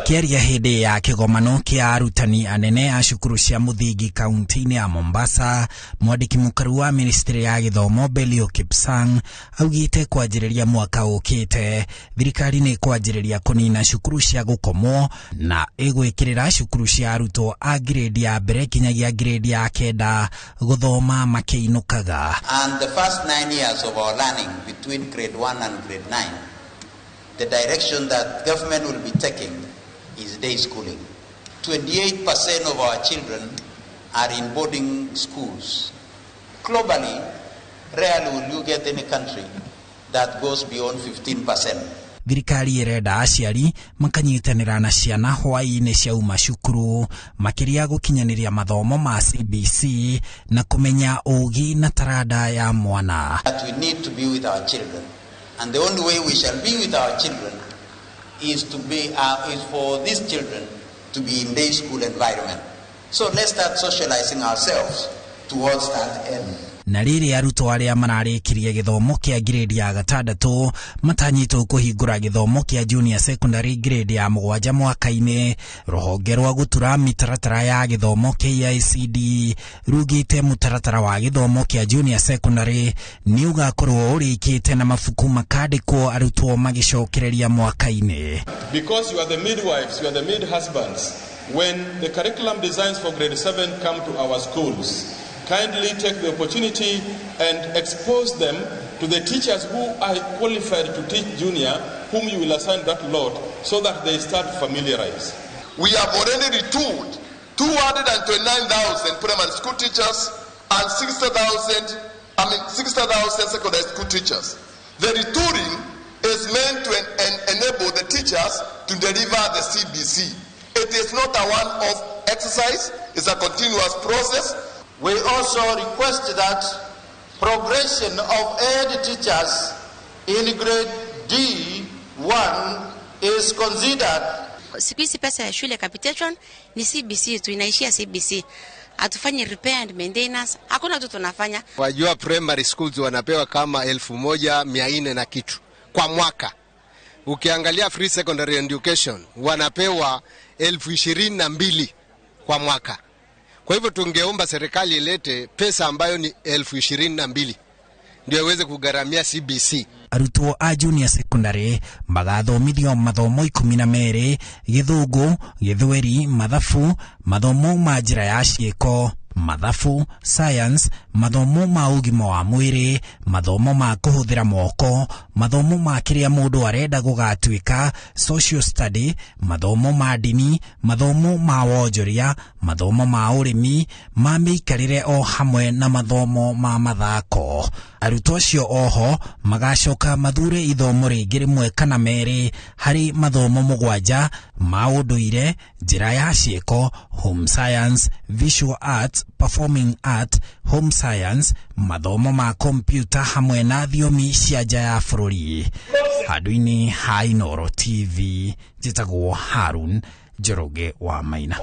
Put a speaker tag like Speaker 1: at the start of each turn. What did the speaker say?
Speaker 1: Akĩaria hĩndĩ ya kĩgomano kĩa arutani anene a cukuru cia mũthingi kaunti-inĩ ya Mombasa, mwandĩki mũkaru wa ministry ya gĩthomo Belio Kipsang augĩte kwanjĩrĩria mwaka ũkĩte thirikari nĩ kwanjĩrĩria kũnina cukuru cia gũkomwo na ĩgwĩkĩrĩra cukuru cia arutwo a grade ya mbere kinyagia grade ya kenda gũthoma makĩinũkaga.
Speaker 2: And the first 9 years of our learning between grade 1 and grade 9, the direction that government will be taking is day schooling. 28% of our children are in boarding schools. Globally, rarely will you get any country that goes beyond 15%.
Speaker 1: Thirikari ĩrenda aciari makanyitanĩra na ciana hwaĩ-inĩ ciauma cukuru, makĩria gũkinyanĩria mathomo ma CBC na kũmenya ũũgĩ na taranda ya mwana.
Speaker 2: That we need to be with our children. And the only way we shall be with our children is for these children to be in day school environment. So let's start socializing ourselves towards that end.
Speaker 1: Na rĩrĩ arutwo arĩa mararĩkirie gĩthomo kĩa grade ya gatandatũ matanyĩtwo kũhingũra gĩthomo kĩa junior secondary grade ya mũgwanja mwaka-inĩ, rũhonge rwa gũtura mĩtaratara ya gĩthomo KICD rugĩte mũtaratara wa gĩthomo kĩa junior secondary nĩ ũgakorwo ũrĩkĩte na mabuku makandĩkwo arutwo magĩcokereria mwaka-inĩ.
Speaker 3: Because you are the midwives, you are the mid-husbands, when the curriculum designs for grade 7 come to our schools, kindly take the opportunity and expose them to the teachers who are qualified to teach junior, whom you will assign that lot, so that they start familiarize.
Speaker 4: We have already retooled 229,000 primary school teachers and 60,000, I mean 60,000 secondary school teachers. The retooling is meant to enable the teachers to deliver the CBC. It is not a one-off exercise, it's a continuous process.
Speaker 2: We also request that progression of head teachers in grade D1 is considered.
Speaker 5: Siku hizi pesa ya shule capitation ni CBC tu, inaishia CBC. Hatufanyi repair and maintenance, hakuna tu tunafanya.
Speaker 6: Wajua primary schools wanapewa kama 1400 na kitu kwa mwaka. Ukiangalia free secondary education wanapewa 22,000 kwa mwaka. Kwa hivyo tungeomba serikali ilete pesa ambayo ni 22,000 ndio iweze kugharamia CBC.
Speaker 1: Arutwo a junior secondary magathomithio mathomo 12: Gĩthũngũ, Gĩthweri, mathabu, mathomo ma njĩra ya ciĩko, mathabu, science, mathomo ma ũgima wa mwĩrĩ, mathomo ma kũhũthĩra moko, mathomo ma kĩrĩa mũndũ arenda gũgatuĩka, social study, mathomo ma ndini, mathomo ma wonjoria, mathomo ma ũrĩmi, ma mĩikarĩre o hamwe na mathomo ma mathako. Arutwo acio oho magacoka mathure ithomo rĩngĩ rĩmwe kana merĩ harĩ mathomo mũgwanja ma ũndũire, njĩra ya ciĩko, home science, visual arts, performing art, home science, mathomo ma kompyuta hamwe na thiomi cia nja ya bũrũri. Handũ-inĩ ha Inooro TV, njĩtagwo Harun Njoroge wa Maina.